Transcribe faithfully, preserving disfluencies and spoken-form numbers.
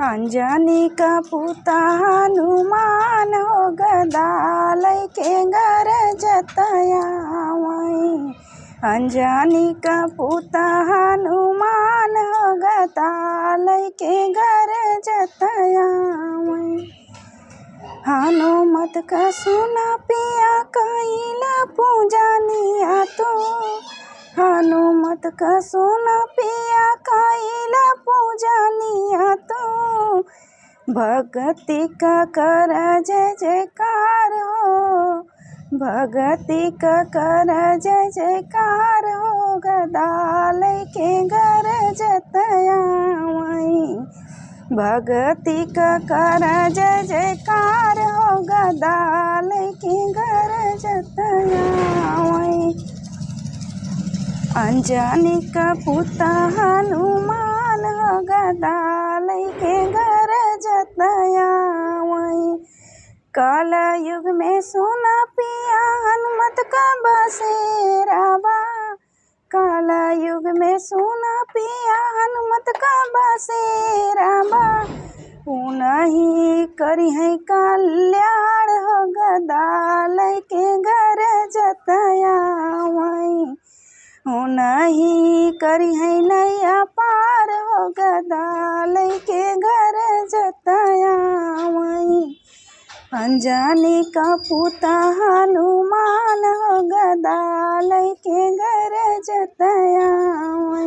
अंजनी का पुता हनुमान हो गदा लइके गरजत आवै। अंजनी का पुता हनुमान हो गदा लइके गरजत आवै। हनुमत का सुना पिया कइला पूजनिया तू, हनुमत का सुना पिया कइला पूजनिया तू। भगति का कर जय जयकार हो, भगति का कर जय जयकार हो, गदा लइके गरजत आवै। भगति का कर जय जयकार हो, गदा लइके गरजत आवै। अंजनी का पुता हनुमान हो, गदा लइके गरजत आवै। कलयुग में सुना पिया हनुमत का बसेरा बा, कलयुग में सुना पिया हनुमत का बसेरा बा। उनही करिहैं कल्याण हो, गदा लइके गरजत आवै। उनही करिहैं नैया पार हो, गदा लइके गरजत आवै। अंजनी का पुता हनुमान हो, गदा लइके गरजत आवै।